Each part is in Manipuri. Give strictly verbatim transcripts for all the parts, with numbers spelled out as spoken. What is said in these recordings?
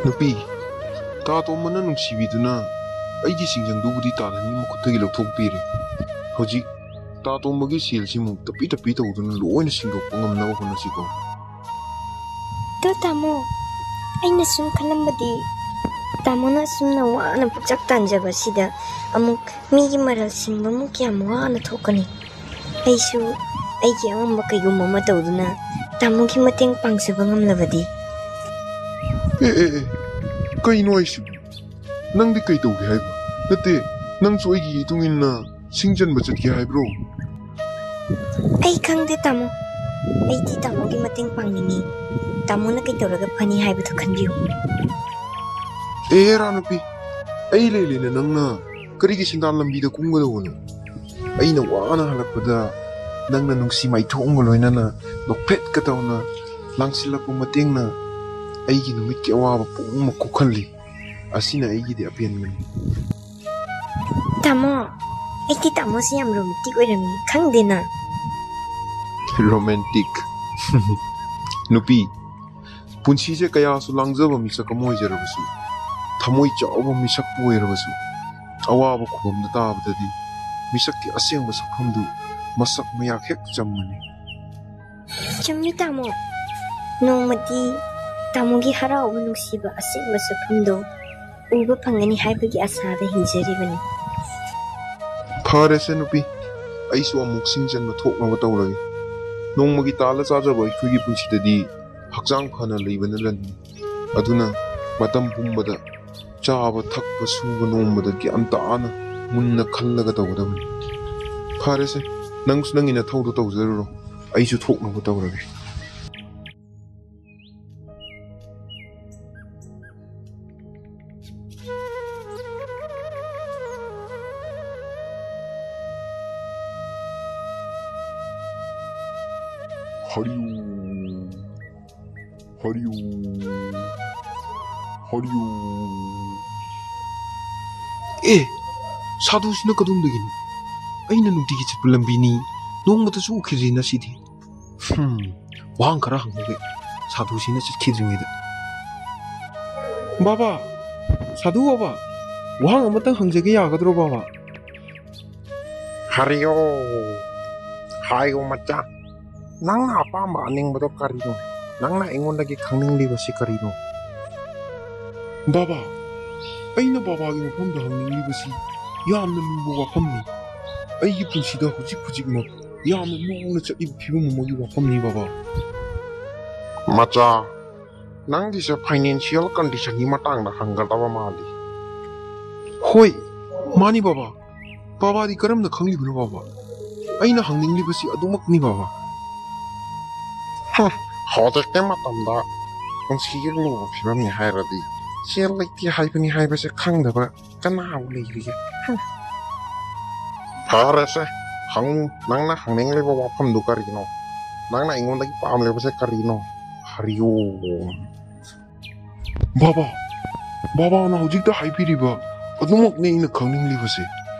ꯅꯨꯄꯤ, ꯇꯥ ꯇꯣꯝꯕꯅ ꯅꯨꯡꯁꯤꯕꯤꯗꯨꯅ ꯑꯩꯒꯤ ꯁꯤꯡꯖꯪꯗꯨꯕꯨꯗꯤ ꯇꯥ ꯂꯟꯕꯤ ꯃꯈꯨꯠꯇꯒꯤ ꯂꯧꯊꯣꯛꯄꯤꯔꯦ꯫ ꯍꯧꯖꯤꯛ ꯇꯥ ꯇꯣꯝꯕꯒꯤ ꯁꯦꯜꯁꯤꯃꯨꯛ ꯇꯞꯄꯤ ꯇꯞꯄꯤ ꯇꯧꯗꯨꯅ ꯂꯣꯏꯅ ꯁꯤꯡꯗꯣꯛꯄ ꯉꯝꯅꯕ ꯍꯣꯠꯅꯁꯤꯀꯣ꯫ ꯑꯗꯣ ꯇꯥꯃꯣ, ꯑꯩꯅ ꯁꯨꯝ ꯈꯜꯂꯝꯕꯗꯤ, ꯇꯥꯃꯣꯅ ꯑꯁꯨꯝꯅ ꯋꯥꯅ ꯄꯨꯛꯆꯥꯛ ꯇꯥꯟꯖꯕꯁꯤꯗ ꯑꯃꯨꯛ ꯃꯤꯒꯤ ꯃꯔꯜ ꯁꯤꯡꯕꯃꯨꯛ ꯀꯌꯥꯝ ꯋꯥꯅ ꯊꯣꯛꯀꯅꯤ? ꯑꯩꯁꯨ ꯑꯩꯒꯤ ꯑꯉꯝꯕ ꯀꯩꯒꯨꯝꯕ ꯑꯃ ꯇꯧꯗꯨꯅ ꯇꯥꯃꯣꯒꯤ ꯃꯇꯦꯡ ꯄꯥꯡꯖꯕ ꯉꯝꯂꯕꯗꯤ꯫ ꯑꯦ ꯑꯦ ꯑꯦ, ꯀꯩꯅꯣ ꯍꯥꯏꯁꯤꯕꯨ? ꯅꯪꯗꯤ ꯀꯩ ꯇꯧꯒꯦ ꯍꯥꯏꯕ? ꯅꯠꯇꯦ, ꯅꯪꯁꯨ ꯑꯩꯒꯤ ꯏꯇꯨꯡ ꯏꯟꯅ ꯁꯤꯡ ꯆꯟꯕ ꯆꯠꯀꯦ ꯍꯥꯏꯕ꯭ꯔꯣ? ꯑꯩ ꯈꯪꯗꯦ ꯇꯥꯃꯣ, ꯑꯩꯗꯤ ꯇꯥꯃꯣꯒꯤ ꯃꯇꯦꯡ ꯄꯥꯡꯅꯤꯡꯉꯤ꯫ ꯇꯥꯃꯣꯅ ꯀꯩ ꯇꯧꯔꯒ ꯐꯅꯤ ꯍꯥꯏꯕꯗꯨ ꯈꯟꯕꯤꯌꯨ꯫ ꯑꯦ ꯍꯦꯔꯥ ꯅꯨꯄꯤ, ꯑꯩ ꯂꯩ ꯂꯩꯅ ꯅꯪꯅ ꯀꯔꯤꯒꯤ ꯁꯦꯟꯗꯥꯟ ꯂꯝꯕꯤꯗ ꯀꯨꯝꯒꯗꯧꯕꯅꯣ? ꯑꯩꯅ ꯋꯥꯅ ꯍꯜꯂꯛꯄꯗ ꯅꯪꯅ ꯅꯨꯡꯁꯤ ꯃꯥꯏꯊꯣꯡꯒ ꯂꯣꯏꯅꯅ ꯅꯣꯛꯐꯦꯠꯀ ꯇꯧꯅ ꯂꯥꯡꯁꯤꯜꯂꯛꯄ ꯃꯇꯦꯡꯅ ꯑꯩꯒꯤ ꯅꯨꯃꯤꯠꯀꯤ ꯑꯋꯥꯕ ꯄꯨꯝꯅꯃꯛ ꯀꯣꯛꯍꯜꯂꯤ꯫ ꯑꯁꯤꯅ ꯑꯩꯒꯤꯗꯤ ꯑꯄꯦꯟꯕꯅꯤ꯫ ꯇꯥꯃꯣ, ꯑꯩꯗꯤ ꯇꯥꯃꯣꯁꯦ ꯌꯥꯝ ꯔꯣꯃꯦꯟꯇꯤꯛ ꯑꯣꯏꯔꯝꯃꯤ, ꯈꯪꯗꯦꯅ꯫ ꯔꯣꯃꯦꯟꯇꯤꯛ? ꯅꯨꯄꯤ, ꯄꯨꯟꯁꯤꯁꯦ ꯀꯌꯥꯁꯨ ꯂꯥꯡꯖꯕ ꯃꯤꯁꯛ ꯑꯃ ꯑꯣꯏꯖꯔꯕꯁꯨ, ꯊꯃꯣꯏ ꯆꯥꯎꯕ ꯃꯤꯁꯛꯄꯨ ꯑꯣꯏꯔꯕꯁꯨ, ꯑꯋꯥꯕ ꯈꯨꯕꯝꯗ ꯇꯥꯕꯗꯗꯤ ꯃꯤꯁꯛꯀꯤ ꯑꯁꯦꯡꯕ ꯁꯛꯐꯝꯗꯨ ꯃꯁꯛ ꯃꯌꯥ ꯍꯦꯛ ꯆꯝꯕꯅꯤ꯫ ꯆꯨꯝꯃꯤ ꯇꯥꯃꯣ, ꯅꯣꯡꯃꯗꯤ ꯇꯥꯃꯣꯒꯤ ꯍꯔꯥꯎꯕ ꯅꯨꯡꯁꯤꯕ ꯑꯁꯦꯡꯕ ꯁꯛꯐꯝꯗꯣ ꯎꯕ ꯐꯪꯒꯅꯤ ꯍꯥꯏꯕꯒꯤ ꯑꯁꯥꯗ ꯍꯤꯡꯖꯔꯤꯕꯅꯤ꯫ ꯐꯔꯦꯁꯦ ꯅꯨꯄꯤ, ꯑꯩꯁꯨ ꯑꯃꯨꯛ ꯁꯤꯡ ꯆꯟꯕ ꯊꯣꯛꯅꯕ ꯇꯧꯔꯒꯦ꯫ ꯅꯣꯡꯃꯒꯤ ꯇꯥꯜꯂ ꯆꯥꯖꯕ ꯑꯩꯈꯣꯏꯒꯤ ꯄꯨꯟꯁꯤꯗꯗꯤ ꯍꯛꯆꯥꯡ ꯐꯅ ꯂꯩꯕꯅ ꯂꯟꯅꯤ꯫ ꯑꯗꯨꯅ ꯃꯇꯝ ꯄꯨꯝꯕꯗ ꯆꯥꯕ ꯊꯛꯄ ꯁꯨꯕ ꯅꯣꯝꯕꯗ ꯒ꯭ꯌꯥꯟ ꯇꯥꯅ ꯃꯨꯟꯅ ꯈꯜꯂꯒ ꯇꯧꯒꯗꯕꯅꯤ꯫ ꯐꯔꯦꯁꯦ, ꯅꯪꯁꯨ ꯅꯪꯒꯤ ꯅꯊꯧꯗꯣ ꯇꯧꯖꯔꯨꯔꯣ, ꯑꯩꯁꯨ ꯊꯣꯛꯅꯕ ꯇꯧꯔꯒꯦ꯫ ꯍꯔꯤ ꯑꯣꯝ, ꯍꯔꯤ ꯑꯣꯝ, ꯍꯔꯤ ꯑꯣꯝ꯫ ꯑꯦ, ꯁꯥꯗꯨꯁꯤꯅ ꯀꯗꯣꯝꯗꯒꯤꯅꯣ? ꯑꯩꯅ ꯅꯨꯡꯇꯤꯒꯤ ꯆꯠꯄ ꯂꯝꯕꯤꯅꯤ, ꯅꯣꯡꯃꯇꯁꯨ ꯎꯈꯤꯗ꯭ꯔꯤ ꯉꯁꯤꯗꯤ꯫ ꯍꯝ, ꯋꯥꯍꯪ ꯈꯔ ꯍꯪꯍꯧꯒꯦ ꯁꯥꯗꯨꯁꯤꯅ ꯆꯠꯈꯤꯗ꯭ꯔꯤꯉꯩꯗ꯫ ꯕꯥꯕꯥ, ꯁꯥꯙꯨ ꯕꯥꯕꯥ, ꯋꯥꯍꯪ ꯑꯃꯇꯪ ꯍꯪꯖꯒꯦ, ꯌꯥꯒꯗ꯭ꯔꯣ ꯕꯥꯕꯥ? ꯍꯔꯤꯌꯣ, ꯍꯥꯏꯌꯣ ꯃꯆꯥ, ꯅꯪꯅ ꯑꯄꯥꯝꯕ ꯑꯅꯤꯡꯕꯗꯣ ꯀꯔꯤꯅꯣ? ꯅꯪꯅ ꯑꯩꯉꯣꯟꯗꯒꯤ ꯈꯪꯅꯤꯡꯂꯤꯕꯁꯤ ꯀꯔꯤꯅꯣ? ꯕꯥꯕꯥ, ꯑꯩꯅ ꯕꯥꯕꯥꯒꯤ ꯃꯐꯝꯗ ꯍꯪꯅꯤꯡꯂꯤꯕꯁꯤ ꯌꯥꯝꯅ ꯂꯨꯕ ꯋꯥꯐꯝꯅꯤ꯫ ꯑꯩꯒꯤ ꯄꯨꯟꯁꯤꯗ ꯍꯧꯖꯤꯛ ꯍꯧꯖꯤꯛꯃꯛ ꯌꯥꯝꯅ ꯂꯨꯅ ꯆꯠꯂꯤꯕ ꯐꯤꯕꯝ ꯑꯃꯒꯤ ꯋꯥꯐꯝꯅꯤ ꯕꯥꯕꯥ꯫ ꯃꯆꯥ, ꯅꯪꯒꯤꯁꯦ financial conditionꯒꯤ ꯃꯇꯥꯡꯗ ꯍꯪꯒꯗꯕ ꯃꯥꯜꯂꯤ꯫ ꯍꯣꯏ, ꯃꯥꯅꯤ ꯕꯥꯕꯥ꯫ ꯕꯥꯕꯥꯗꯤ ꯀꯔꯝꯅ ꯈꯪꯂꯤꯕꯅꯣ ꯕꯥꯕꯥ? ꯑꯩꯅ ꯍꯪꯅꯤꯡꯂꯤꯕꯁꯤ ꯑꯗꯨꯃꯛꯅꯤ ꯕꯥꯕꯥ꯫ ꯍꯝ, ꯍꯧꯖꯤꯛꯀꯤ ꯃꯇꯝꯗ ꯄꯨꯟꯁꯤꯒꯤ ꯂꯨꯕ ꯐꯤꯕꯝꯅꯤ ꯍꯥꯏꯔꯗꯤ ꯁꯦꯜ ꯂꯩꯇꯦ ꯍꯥꯏꯕꯅꯤ ꯍꯥꯏꯕꯁꯦ ꯈꯪꯗꯕ ꯀꯅꯥꯕꯨ ꯂꯩꯔꯤꯒꯦ? ꯍꯝ꯫ ꯐꯔꯦꯁꯦ, ꯍꯪꯉꯨ, ꯅꯪꯅ ꯍꯪꯅꯤꯡꯂꯤꯕ ꯋꯥꯐꯝꯗꯨ ꯀꯔꯤꯅꯣ? ꯅꯪꯅ ꯑꯩꯉꯣꯟꯗꯒꯤ ꯄꯥꯝꯂꯤꯕꯁꯦ ꯀꯔꯤꯅꯣ? ꯍꯔꯤꯑꯣꯝ꯫ ꯕꯥꯕꯥ, ꯕꯥꯕꯥꯅ ꯍꯧꯖꯤꯛꯇ ꯍꯥꯏꯕꯤꯔꯤꯕ ꯑꯗꯨꯃꯛꯅꯤ ꯑꯩꯅ ꯈꯪꯅꯤꯡꯂꯤꯕꯁꯦ꯫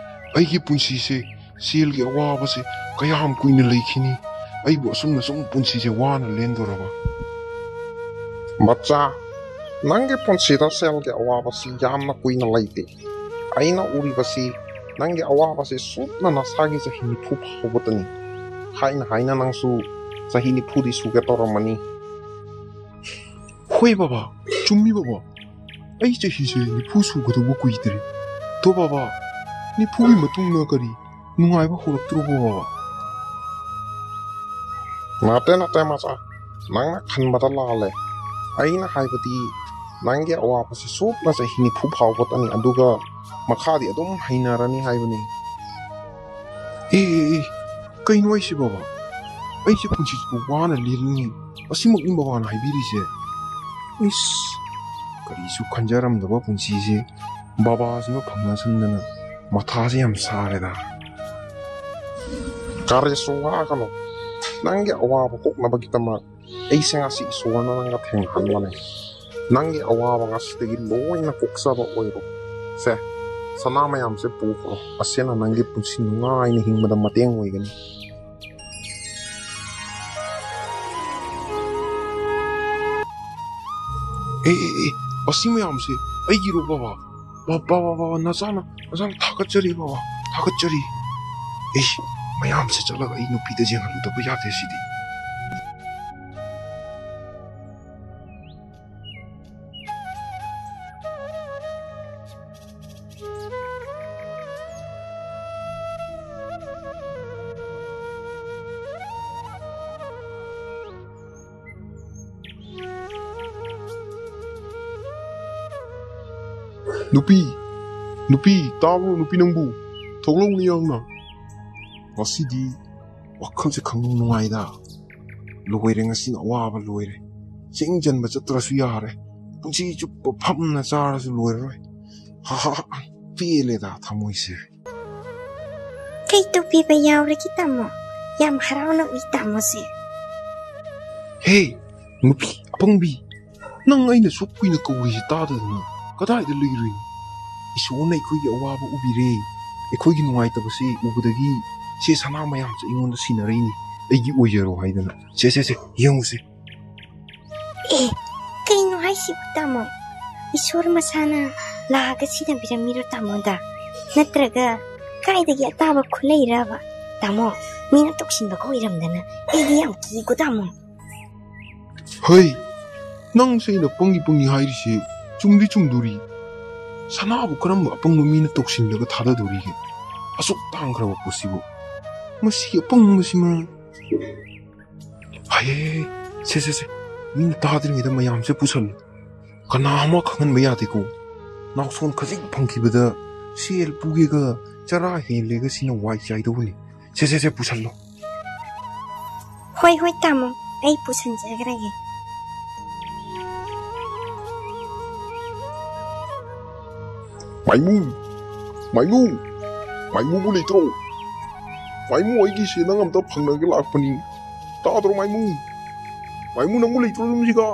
ꯑꯩꯒꯤ ꯄꯨꯟꯁꯤꯁꯦ ꯁꯦꯜꯒꯤ ꯑꯋꯥꯕꯁꯦ ꯀꯌꯥꯝ ꯀꯨꯏꯅ ꯂꯩꯈꯤꯅꯤ? ꯑꯩꯕꯨ ꯑꯁꯨꯝꯅ ꯁꯨꯝ ꯄꯨꯟꯁꯤꯁꯦ ꯋꯥꯅ ꯂꯦꯟꯗꯣꯔꯕ? ꯃꯆꯥ, ꯅꯪꯒꯤ ꯄꯨꯟꯁꯤꯗ ꯁꯦꯜꯒꯤ ꯑꯋꯥꯕꯁꯤ ꯌꯥꯝꯅ ꯀꯨꯏꯅ ꯂꯩꯇꯦ꯫ ꯑꯩꯅ ꯎꯔꯤꯕꯁꯤ ꯅꯪꯒꯤ ꯑꯋꯥꯕꯁꯤ ꯁꯨꯞꯅ ꯅꯁꯥꯒꯤ ꯆꯍꯤ ꯅꯤꯐꯨ ꯐꯥꯎꯕꯇꯅꯤ꯫ ꯍꯥꯏꯅ ꯍꯥꯏꯅ ꯅꯪꯁꯨ ꯆꯍꯤ ꯅꯤꯐꯨꯗꯤ ꯁꯨꯒꯦ ꯇꯧꯔꯝꯃꯅꯤ꯫ ꯍꯣꯏ ꯕꯥꯕꯥ, ꯆꯨꯝꯃꯤ ꯕꯥꯕꯥ꯫ ꯑꯩ ꯆꯍꯤꯁꯦ ꯅꯤꯐꯨ ꯁꯨꯒꯗꯧꯕ ꯀꯨꯏꯗ꯭ꯔꯦ꯫ ꯑꯗꯣ ꯕꯥꯕꯥ, ꯅꯤꯐꯨꯒꯤ ꯃꯇꯨꯡꯗ ꯀꯔꯤ ꯅꯨꯡꯉꯥꯏꯕ ꯍꯧꯔꯛꯇ꯭ꯔꯣꯕꯣ ꯕꯥꯕꯥ? ꯅꯠꯇꯦ, ꯅꯠꯇꯦ ꯃꯆꯥ, ꯅꯪꯅ ꯈꯟꯕꯗ ꯂꯥꯜꯂꯦ꯫ ꯑꯩꯅ ꯍꯥꯏꯕꯗꯤ ꯅꯪꯒꯤ ꯑꯋꯥꯕꯁꯤ ꯁꯨꯞꯅ ꯆꯍꯤ ꯅꯤꯐꯨ ꯐꯥꯎꯕꯇꯅꯤ, ꯑꯗꯨꯒ ꯃꯈꯥꯗꯤ ꯑꯗꯨꯝ ꯍꯩꯅꯔꯅꯤ ꯍꯥꯏꯕꯅꯤ꯫ ꯑꯦ, ꯑꯦ, ꯑꯦ, ꯀꯩꯅꯣ ꯍꯥꯏꯁꯤ ꯕꯥꯕꯥ? ꯑꯩꯁꯦ ꯄꯨꯟꯁꯤꯁꯤꯕꯨ ꯋꯥꯅ ꯂꯦꯜꯂꯤꯅꯤ, ꯑꯁꯤꯃꯛꯅꯤ ꯕꯥꯕꯥꯅ ꯍꯥꯏꯕꯤꯔꯤꯁꯦ? ꯏꯁ, ꯀꯔꯤꯁꯨ ꯈꯟꯖꯔꯝꯗꯕ ꯄꯨꯟꯁꯤꯁꯦ ꯕꯥꯕꯥꯁꯤꯒ ꯐꯪꯅꯁꯟꯗꯅ ꯃꯊꯥꯁꯦ ꯌꯥꯝ ꯁꯥꯔꯦꯗ꯫ ꯀꯔꯤꯁꯨ ꯋꯥꯒꯅꯨ, ꯅꯪꯒꯤ ꯑꯋꯥꯕ ꯀꯣꯛꯅꯕꯒꯤꯗꯃꯛ ꯑꯩꯁꯦ ꯉꯁꯤ ꯏꯁꯣꯔꯅ ꯅꯪꯒ ꯊꯦꯡꯅꯍꯟꯕꯅꯦ꯫ ꯅꯪꯒꯤ ꯑꯋꯥꯕ ꯉꯁꯤꯗꯒꯤ ꯂꯣꯏꯅ ꯀꯣꯛꯆꯕ ꯑꯣꯏꯔꯣ꯫ ꯁꯦ, ꯁꯅꯥ ꯃꯌꯥꯝꯁꯦ ꯄꯨꯈ꯭ꯔꯣ, ꯑꯁꯤꯅ ꯅꯪꯒꯤ ꯄꯨꯟꯁꯤ ꯅꯨꯡꯉꯥꯏꯅ ꯍꯤꯡꯕꯗ ꯃꯇꯦꯡ ꯑꯣꯏꯒꯅꯤ꯫ ꯑꯦ, ꯑꯦ, ꯑꯦ, ꯑꯁꯤ ꯃꯌꯥꯝꯁꯦ ꯑꯩꯒꯤꯔꯣ, ꯕꯕꯥ? ꯕꯕꯥ, ꯕꯕꯥ, ꯕꯕꯥ, ꯅꯆꯥꯅ, ꯅꯆꯥꯅ ꯊꯥꯒꯠꯆꯔꯤ, ꯕꯕꯥ, ꯊꯥꯒꯠꯆꯔꯤ꯫ ꯑꯩ ꯃꯌꯥꯝꯁꯦ ꯆꯠꯂꯒ ꯑꯩ ꯅꯨꯄꯤꯗ ꯌꯦꯡꯍꯜꯂꯨꯗꯕ ꯌꯥꯗꯦ ꯁꯤꯗꯤ꯫ ꯅꯨꯄꯤ, ꯅꯨꯄꯤ, ꯇꯥꯕ꯭ꯔꯣ ꯅꯨꯄꯤ ꯅꯪꯕꯨ? ꯊꯣꯛꯂꯛꯎꯅꯦ ꯌꯥꯝꯅ꯫ ꯉꯁꯤꯗꯤ ꯋꯥꯈꯜꯁꯦ ꯈꯪꯅꯨꯡ ꯅꯨꯡꯉꯥꯏꯗ꯫ ꯂꯣꯏꯔꯦ, ꯉꯁꯤꯅ ꯑꯋꯥꯕ ꯂꯣꯏꯔꯦ꯫ ꯆꯤꯡ ꯆꯟꯕ ꯆꯠꯇ꯭ꯔꯁꯨ ꯌꯥꯔꯦ꯫ ꯄꯨꯟꯁꯤ ꯆꯨꯞꯄ ꯐꯝꯅ ꯆꯥꯔꯁꯨ ꯂꯣꯏꯔꯔꯣꯏ꯫ ꯍꯥ ꯍꯥ ꯍꯥ, ꯄꯦꯜꯂꯦꯗ ꯊꯃꯣꯏꯁꯦ꯫ ꯀꯩ ꯇꯧꯕꯤꯕ ꯌꯥꯎꯔꯒꯦ, ꯇꯥꯃꯣ? ꯌꯥꯝ ꯍꯔꯥꯎꯅ ꯎꯏ, ꯇꯥꯃꯣꯁꯦ꯫ ꯍꯦ, ꯅꯨꯄꯤ ꯑꯄꯪꯕꯤ, ꯅꯪ ꯑꯩꯅ ꯁꯨꯛ ꯀꯨꯏꯅ ꯀꯧꯔꯤꯁꯤ ꯇꯥꯗꯗꯅ ꯀꯗꯥꯏꯗ ꯂꯩꯔꯨꯏꯅꯣ? ꯏꯁꯣꯔꯅ ꯑꯩꯈꯣꯏꯒꯤ ꯑꯋꯥꯕ ꯎꯕꯤꯔꯦ꯫ ꯑꯩꯈꯣꯏꯒꯤ ꯅꯨꯡꯉꯥꯏꯇꯕꯁꯦ ꯎꯕꯗꯒꯤ ꯁꯦ ꯁꯅꯥ ꯃꯌꯥꯝꯁꯦ ꯑꯩꯉꯣꯟꯗ ꯁꯤꯟꯅꯔꯛꯏꯅꯤ, ꯑꯩꯒꯤ ꯑꯣꯏꯖꯔꯣ ꯍꯥꯏꯗꯅ꯫ ꯁꯦ, ꯁꯦ, ꯁꯦ, ꯌꯦꯡꯉꯨꯁꯦ꯫ ꯑꯦ, ꯀꯩꯅꯣ ꯍꯥꯏꯁꯤꯕꯨ, ꯇꯥꯃꯣ? ꯏꯁꯣꯔ ꯃꯁꯥꯅ ꯂꯥꯛꯑꯒ ꯁꯤꯟꯅꯕꯤꯔꯝꯃꯤꯔꯣ ꯇꯥꯃꯣꯗ? ꯅꯠꯇ꯭ꯔꯒ ꯀꯥꯏꯗꯒꯤ ꯑꯇꯥꯕ ꯈꯨꯠꯂꯩꯔꯕ? ꯇꯥꯃꯣ, ꯃꯤꯅ ꯇꯧꯁꯤꯟꯕꯒ ꯑꯣꯏꯔꯝꯗꯅ ꯑꯩꯗꯤ ꯌꯥꯝ ꯀꯤꯀꯣ, ꯇꯥꯃꯣ꯫ ꯍꯩ, ꯅꯪꯁꯦ ꯑꯩꯅ ꯄꯪꯉꯤ ꯄꯪꯉꯤ ꯍꯥꯏꯔꯤꯁꯦ ꯆꯨꯝꯗꯤ ꯆꯨꯝꯗꯣꯔꯤ꯫ ꯁꯅꯥꯕꯨ ꯀꯔꯝꯕ ꯑꯄꯪꯕ ꯃꯤꯅ ꯇꯧꯁꯤꯜꯂꯒ ꯊꯥꯗꯗꯣꯔꯤꯒꯦ? ꯑꯁꯨꯛ ꯇꯥꯡꯈ꯭ꯔꯕ ꯄꯣꯠꯁꯤꯕꯨ꯫ ꯃꯁꯤꯒꯤ ꯑꯄꯪꯕꯁꯤꯃ꯫ ꯍꯥꯏꯌꯦ, ꯁꯦ, ꯁꯦ, ꯁꯦ, ꯃꯤꯅ ꯇꯥꯗ꯭ꯔꯤꯉꯩꯗ ꯃꯌꯥꯝꯁꯦ ꯄꯨꯁꯜꯂꯨ꯫ ꯀꯅꯥ ꯑꯃ ꯈꯪꯍꯟꯕ ꯌꯥꯗꯦꯀꯣ꯫ ꯅꯥꯎꯁꯣꯟ ꯈꯖꯤꯛ ꯐꯪꯈꯤꯕꯗ ꯁꯦꯜ ꯄꯨꯒꯦꯒ ꯆꯔꯥ ꯍꯦꯜꯂꯦꯒ ꯁꯤꯅ ꯋꯥꯏ ꯆꯥꯏꯗꯧꯕꯅꯤ꯫ ꯁꯦ, ꯁꯦ, ꯁꯦ, ꯄꯨꯁꯜꯂꯣ꯫ ꯍꯣꯏ, ꯍꯣꯏ, ꯇꯥꯃꯣ, ꯑꯩ ꯄꯨꯁꯟꯖꯈ꯭ꯔꯒꯦ꯫ ꯃꯥꯏꯃꯨ! ꯃꯥꯏꯃꯨ! ꯃꯥꯏꯃꯨꯕꯨ ꯂꯩꯇ꯭ꯔꯣ? ꯃꯥꯏꯃꯨ, ꯑꯩꯒꯤꯁꯦ ꯅꯪ ꯑꯝꯇ ꯐꯪꯅꯒꯦ ꯂꯥꯛꯄꯅꯤ꯫ ꯇꯥꯗ꯭ꯔꯣ, ꯃꯥꯏꯃꯨ? ꯃꯥꯏꯃꯨ, ꯅꯪꯕꯨ ꯂꯩꯇ꯭ꯔꯣ ꯌꯨꯝꯁꯤꯒ?